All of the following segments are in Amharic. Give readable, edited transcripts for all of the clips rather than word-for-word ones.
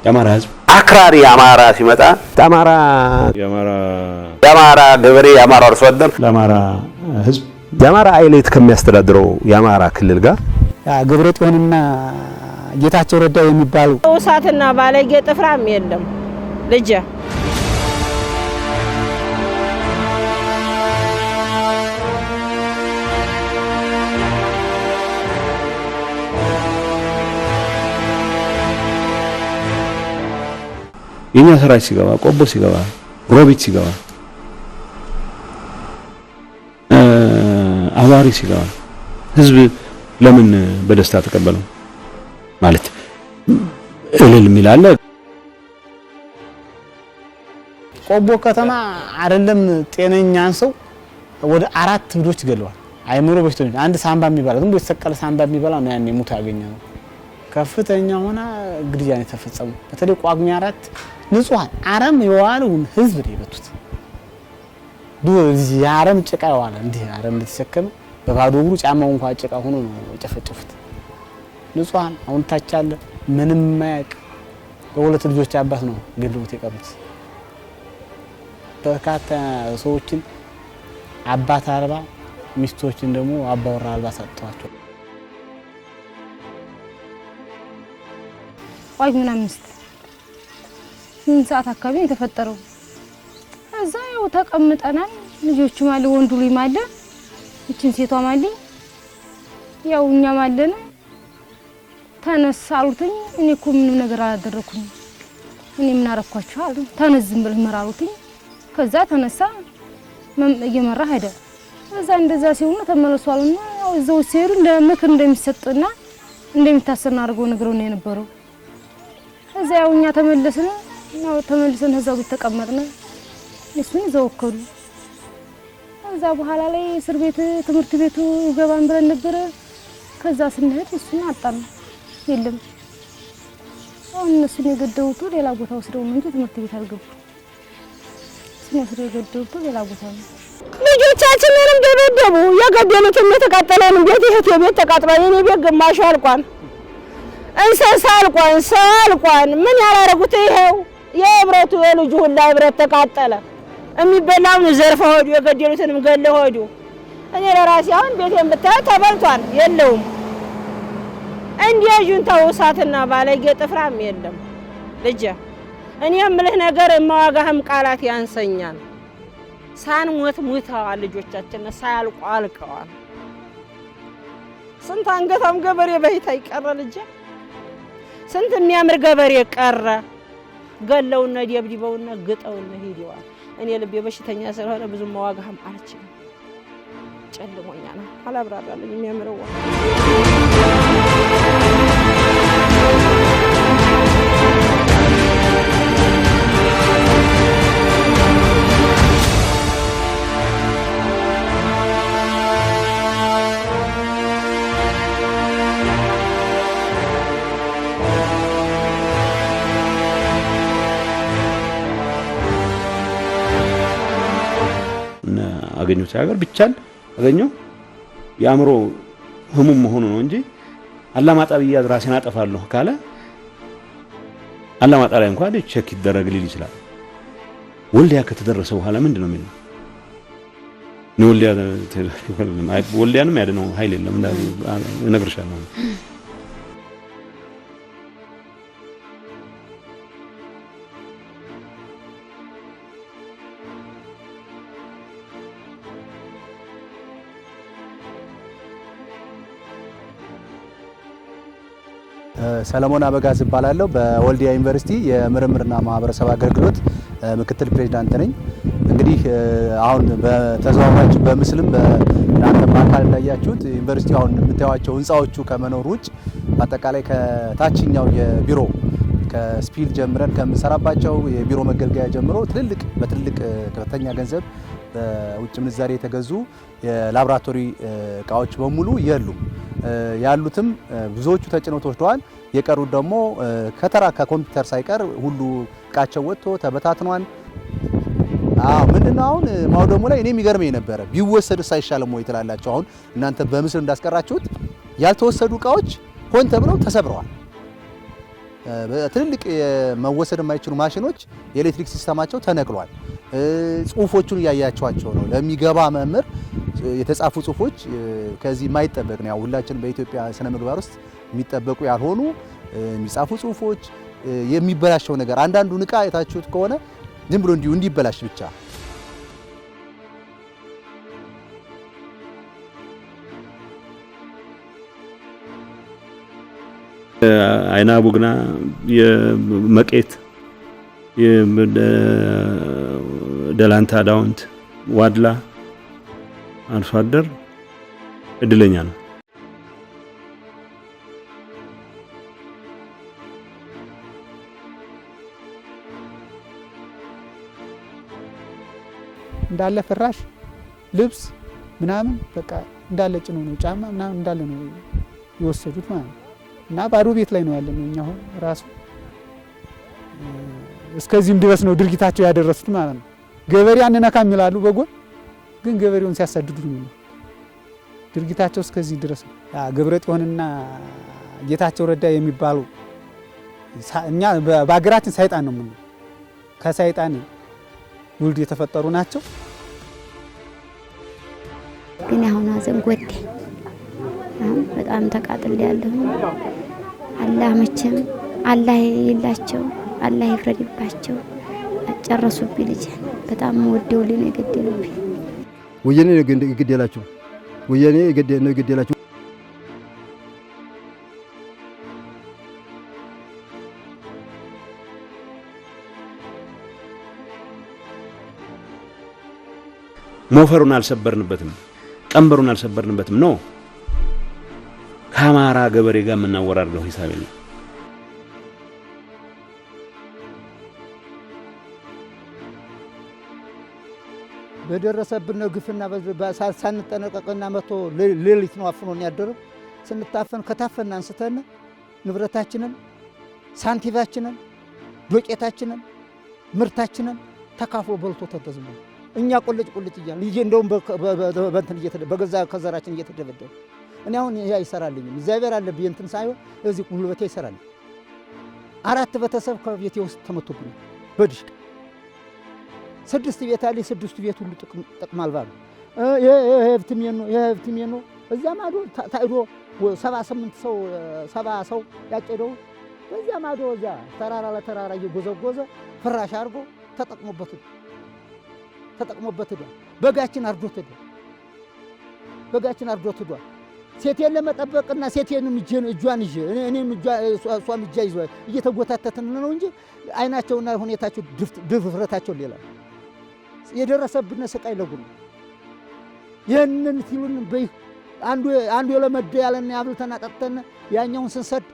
የአማራ ህዝብ አክራሪ አማራ ሲመጣ አማራ የአማራ ገበሬ፣ የአማራ አርሶ አደር፣ ለአማራ ህዝብ የአማራ elite ከሚያስተዳድረው የአማራ ክልል ጋር ገብረ ጽዮንና ጌታቸው ረዳ የሚባሉ እሳትና ባለጌ ጥፍራም የለም ልጄ። የኛ ሰራዊት ሲገባ፣ ቆቦ ሲገባ፣ ሮቢት ሲገባ፣ አዋሪ ሲገባ ህዝብ ለምን በደስታ ተቀበለው? ማለት እልል የሚል አለ። ቆቦ ከተማ አይደለም ጤነኛን ሰው ወደ 4 እብዶች ገለዋል። አይምሮ በሽተኞች፣ አንድ ሳምባ የሚበላ፣ ዝም ብሎ የተሰቀለ ሳምባ የሚበላ ነው ያኔ ሙቶ ያገኘ ነው። ከፍተኛ ሆነ ግድያ ነው የተፈጸመው። በተለይ ጳጉሜ 4 ንጹሃን አረም የዋለውን ህዝብ ነው የመቱት። የአረም ጭቃ የዋለ፣ እንዲህ አረም እንደተሸከመ በባዶ እግሩ ጫማው እንኳን ጭቃ ሆኖ ነው የጨፈጨፉት። ንጹሃን አሁን ታች አለ ምንም የማያውቅ በሁለት ልጆች አባት ነው ገድለውት የቀሩት። በርካታ ሰዎችን አባት አልባ፣ ሚስቶችን ደግሞ አባወራ አልባ ሰጥተዋቸው። ጳጉሜ 5 8 ሰዓት አካባቢ ነው የተፈጠረው። እዛ ያው ተቀምጠናል። ልጆቹም አለ፣ ወንዱ ልጅም አለ፣ እችን ሴቷም አለ፣ ያው እኛም አለን። ተነስ አሉትኝ። እኔ እኮ ምንም ነገር አላደረኩም። እኔ ምን አረኳችሁ አሉ። ተነስ ዝም ብለህ ምራ አሉትኝ። ከዛ ተነሳ፣ እየመራ ሄደ። እዛ እንደዛ ሲሆኑ ተመለሱ አሉና ያው እዛው ሲሄዱ እንደ ምክር እንደሚሰጥና እንደሚታሰር አድርገው ነግረው ነው የነበረው። እዛ ያው እኛ ተመለስን። ያው ተመልሰን እዛው ቤት ተቀመጥን። እሱን እዛው ወከሉ። ከዛ በኋላ ላይ እስር ቤት ትምህርት ቤቱ ገባን ብለን ነበረ። ከዛ ስንሄድ እሱን አጣን፣ የለም። አሁን እነሱን የገደሉት ሌላ ቦታ ወስደው ነው እንጂ ትምህርት ቤት አልገቡም። እሱን ወስደው የገደሉት ሌላ ቦታ ነው። ልጆቻችንንም ደበደቡ። የገደሉትም የተቃጠለውንም ቤት፣ እህቴ ቤት ተቃጥሏል። የኔ ቤት ግማሹ አልቋል። እንስሳ አልቋል፣ ሰው አልቋል። ምን ያላረጉት ይሄው የህብረቱ የልጁ ሁላ ህብረት ተቃጠለ። የሚበላውን ዘርፈው ሄዱ፣ የገደሉትንም ገለው ሄዱ። እኔ ለራሴ አሁን ቤቴን ብታየው ተበልቷል፣ የለውም። እንዲህ ጁንታው እሳትና ባለጌ ጥፍራም የለም ልጄ። እኔ የምልህ ነገር የማዋጋህም ቃላት ያንሰኛል። ሳንሞት ሙተዋል ልጆቻችን፣ ሳያልቁ አልቀዋል። ስንት አንገታም ገበሬ በሂታ ይቀረ ልጄ። ስንት የሚያምር ገበሬ ቀረ። ገለውና ደብድበውና ግጠውና ሄደዋል። እኔ ልቤ በሽተኛ ስለሆነ ብዙ መዋጋህም አልችልም። ጨልሞኛ ነው አላብራራልኝ የሚያምረው። አገኘው ሲያገር ብቻል አገኘው የአእምሮ ህሙም መሆኑ ነው እንጂ አላማጣ ብያዝ ራሴን አጠፋለሁ ካለ አላማጣ ላይ እንኳን check ይደረግ ሊል ይችላል። ወልዲያ ከተደረሰ በኋላ ምንድነው የሚለው? ወልዲያ ወልዲያንም ያድነው ኃይል የለም እነግርሻለሁ። ሰለሞን አበጋዝ እባላለሁ። በወልዲያ ዩኒቨርሲቲ የምርምርና ማህበረሰብ አገልግሎት ምክትል ፕሬዚዳንት ነኝ። እንግዲህ አሁን በተዘዋዋሪያችሁ በምስልም በእናንተ በአካል እንዳያችሁት ዩኒቨርሲቲው አሁን የምታዩዋቸው ህንፃዎቹ ከመኖር ውጭ በአጠቃላይ ከታችኛው የቢሮ ከስፒል ጀምረን ከምንሰራባቸው የቢሮ መገልገያ ጀምሮ ትልልቅ በትልቅ ከፍተኛ ገንዘብ በውጭ ምንዛሬ የተገዙ የላብራቶሪ እቃዎች በሙሉ የሉም። ያሉትም ብዙዎቹ ተጭነው ተወስደዋል። የቀሩት ደግሞ ከተራ ከኮምፒውተር ሳይቀር ሁሉ እቃቸው ወጥቶ ተበታትኗል። አዎ ምንድነው አሁን ማውደሙ ላይ እኔ የሚገርመኝ ነበረ፣ ቢወሰድስ አይሻልም ወይ ትላላችሁ? አሁን እናንተ በምስል እንዳስቀራችሁት ያልተወሰዱ እቃዎች ሆን ተብለው ተሰብረዋል። ትልልቅ መወሰድ የማይችሉ ማሽኖች የኤሌክትሪክ system ኣቸው ተነቅሏል። ጽሁፎቹን እያያቸዋቸው ነው። ለሚገባ መምህር የተጻፉ ጽሁፎች ከዚህ የማይጠበቅ ነው። ያው ሁላችን በኢትዮጵያ ስነ ምግባር ውስጥ የሚጠበቁ ያልሆኑ የሚጻፉ ጽሁፎች፣ የሚበላሸው ነገር፣ አንዳንዱን እቃ አይታችሁት ከሆነ ዝም ብሎ እንዲሁ እንዲበላሽ ብቻ። አይና ቡግና፣ የመቄት፣ የደላንታ፣ ዳውንት፣ ዋድላ አርሶ አደር እድለኛ ነው። እንዳለ ፍራሽ፣ ልብስ ምናምን በቃ እንዳለ ጭኖ ነው፣ ጫማ ምናምን እንዳለ ነው የወሰዱት ማለት ነው። እና ባዶ ቤት ላይ ነው ያለነው እኛ አሁን ራሱ። እስከዚህም ድረስ ነው ድርጊታቸው ያደረሱት ማለት ነው። ገበሬ አንነካም ይላሉ በጎን፣ ግን ገበሬውን ሲያሳድዱት ነው። ድርጊታቸው እስከዚህ ድረስ ነው። ገብረ ጽዮንና ጌታቸው ረዳ የሚባሉ፣ እኛ በሀገራችን ሰይጣን ነው የምንለው፣ ከሰይጣን ውልድ የተፈጠሩ ናቸው። ግን አሁን ሀዘን ጎዳኝ። አሁን በጣም ተቃጥል ያለሁ። አላህ መቼም አላህ የላቸው፣ አላህ ይፍረድባቸው። ጨረሱብኝ ልጄን። በጣም ወደው ልጅ ነው የገደሉብኝ። ወያኔ ነው የገደላቸው። ወያኔ ነው የገደላቸው። ሞፈሩን አልሰበርንበትም፣ ቀንበሩን አልሰበርንበትም። No፣ ከአማራ ገበሬ ጋር የምናወራርደው ሂሳብ የለም። በደረሰብን ግፍና ሳንጠነቀቅና መቶ ሌሊት ነው አፍኖን ያደረው። ስንታፈን ከታፈን አንስተን ንብረታችንን፣ ሳንቲማችንን፣ ዶቄታችንን፣ ምርታችንን ተካፍሎ በልቶ ተተዝሞ እኛ ቁልጭ ቁልጭ እያልን ልጄ እንደውም በእንትን በገዛ ከዘራችን እየተደበደበ፣ እኔ አሁን ይሄ አይሰራልኝም። እግዚአብሔር አለብኝ እንትን ሳይሆን እዚህ ጉልበቴ አይሰራልኝ። አራት ቤተሰብ ከቤቴ ውስጥ ተመቶብኛል በድሽቅ። ስድስት ቤት አለኝ። ስድስቱ ቤት ሁሉ ጥቅም አልባ ነው። ይሄ ሀብትሜ ነው፣ ይሄ ሀብትሜ ነው። እዚያ ማዶ ታይዶ 78 ሰው፣ 70 ሰው ያጨደው በዚያ ማዶ እዚያ ተራራ ለተራራ እየጎዘጎዘ ፍራሽ አድርጎ ተጠቅሞበት ሄዷል። በጋችን አርዶት ሄዷል። በጋችን አርዶት ሄዷል። ሴቴን ለመጠበቅና ሴቴንም እጄን እጇን ይዤ እኔም እሷም እጇ ይዞ እየተጎታተትን ነው እንጂ አይናቸውና ሁኔታቸው ድፍረታቸው ሌላ ነው። የደረሰብን ስቃይ ለጉድ ነው። ይህንን ሲሉን በይ አንዱ አንዱ የለመደ ያለና አብልተን አጠጥተን ያኛውን ስንሰድ፣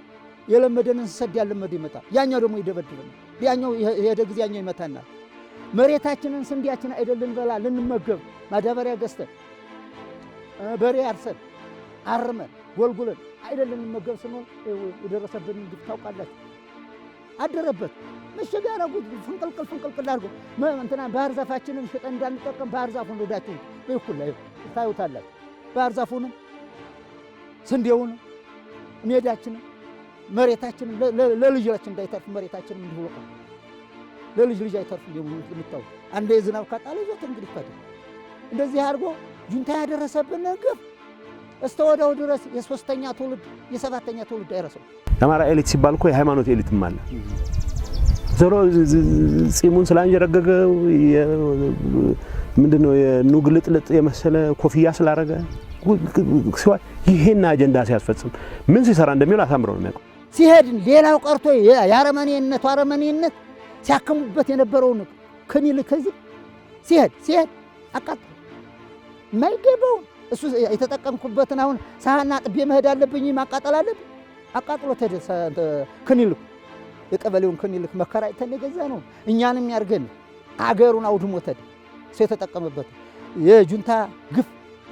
የለመደንን ስንሰድ ያለመደ ይመጣል። ያኛው ደግሞ ይደበድበናል። ያኛው የሄደ ጊዜ ያኛው ይመታናል። መሬታችንን ስንዴያችን አይደል ልንበላ ልንመገብ ማዳበሪያ ገዝተን፣ በሬ አርሰን፣ አርመን፣ ጎልጉለን አይደል ልንመገብ ስንሆን የደረሰብንን ግፍ ታውቃላችሁ። አደረበት ምሽግ ያደረጉት ፍንቅልቅል ፍንቅልቅል አድርጎ እንትና ባህር ዛፋችንን ሽጠን እንዳንጠቀም ባህር ዛፉን ወዳችሁ በኩል ላይ ታዩታላችሁ። ባህር ዛፉንም ስንዴውንም ሜዳችንም መሬታችንም ለልጃችን እንዳይተርፍ፣ መሬታችንም እንዲሁ ወቃ ለልጅ ልጅ አይተርፍም። የምታው አንዴ ዝናብ ካጣለ ይዞት እንግዲህ ፈታ እንደዚህ አድርጎ ጁንታ ያደረሰብን ግፍ እስከ ወዲያው ድረስ የሶስተኛ ትውልድ የሰባተኛ ትውልድ አይረሳው። የአማራ elite ሲባል እኮ የሃይማኖት elite ም አለ። ዞሮ ጺሙን ስላንጀረገገ፣ ምንድነው የኑግ ልጥልጥ የመሰለ ኮፍያ ስላረገ ይሄን አጀንዳ ሲያስፈጽም ምን ሲሰራ እንደሚውል አሳምረው ነው የሚያውቀው። ሲሄድ ሌላው ቀርቶ የአረመኔነቱ አረመኔነት ሲያከሙበት የነበረውን ክኒል ከዚህ ሲሄድ ሲሄድ አቃጠለ። የማይገባውን እሱ የተጠቀምኩበትን አሁን ሳህና ጥቤ መሄድ አለብኝ፣ ማቃጠል አለብኝ። አቃጥሎ ተሄደ። ክኒልኩ የቀበሌውን ክኒልክ መከራይተን የገዛ ነው። እኛንም ያርገን አገሩን አውድሞ ተሄደ። እሱ የተጠቀመበት የጁንታ ግፍ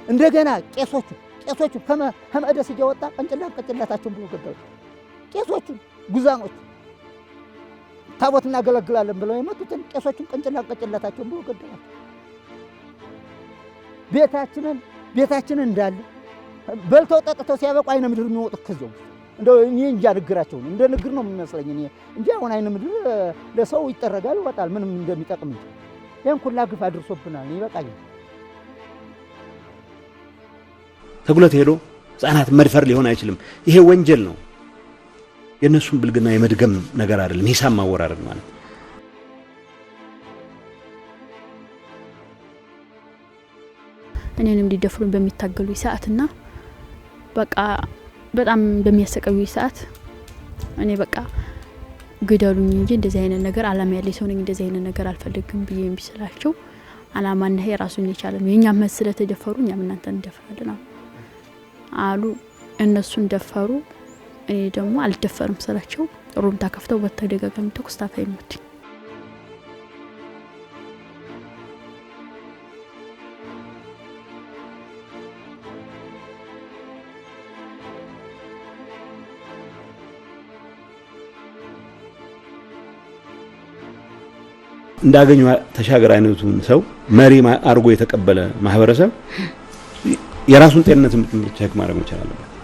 እንደገና ቄሶቹ ከመቅደስ እያወጣ ቅንጭላት ቅንጭላታቸውን ብሎ ገደሉ። ቄሶቹን ጉዛኖቹ ታቦት እናገለግላለን ብለው የመጡትን ቄሶቹን ቅንጭላት ቅንጭላታቸውን ብሎ ገደላቸው። ቤታችንን እንዳለ በልተው ጠጥተው ሲያበቁ አይነ ምድር የሚወጡት ከዚያው ውስጥ እንደው እኔ እንጃ ንግራቸውን እንደ ንግር ነው የሚመስለኝ እኔ እንጂ አሁን አይን ምድር ለሰው ይጠረጋል ይወጣል፣ ምንም እንደሚጠቅም እንጂ ያን ኩላ ግፍ አድርሶብናል። ይበቃኛል። ተጉለት ሄዶ ህጻናት መድፈር ሊሆን አይችልም። ይሄ ወንጀል ነው። የእነሱን ብልግና የመድገም ነገር አይደለም። ሂሳብ ማወራረድ ማለት እኔንም ሊደፍሩኝ በሚታገሉ ሰዓትና በቃ በጣም በሚያሰቃዩ ሰዓት እኔ በቃ ግደሉኝ እንጂ እንደዚህ አይነት ነገር አላማ ያለኝ ሰው ነኝ፣ እንደዚህ አይነት ነገር አልፈልግም ብዬ እምቢ ስላቸው አላማና ይሄ ራሱን የቻለ ነው፣ የእኛም መብት ስለተደፈሩ እኛም እናንተን እንደፍራለን አሉ። እነሱን ደፈሩ፣ እኔ ደግሞ አልደፈርም ስላቸው ሩምታ ከፍተው በተደጋጋሚ ተኩስ ታፋኝ መቱኝ። እንዳገኙ ተሻገር አይነቱን ሰው መሪ አድርጎ የተቀበለ ማህበረሰብ የራሱን ጤንነት check ማድረግ መቻል አለበት።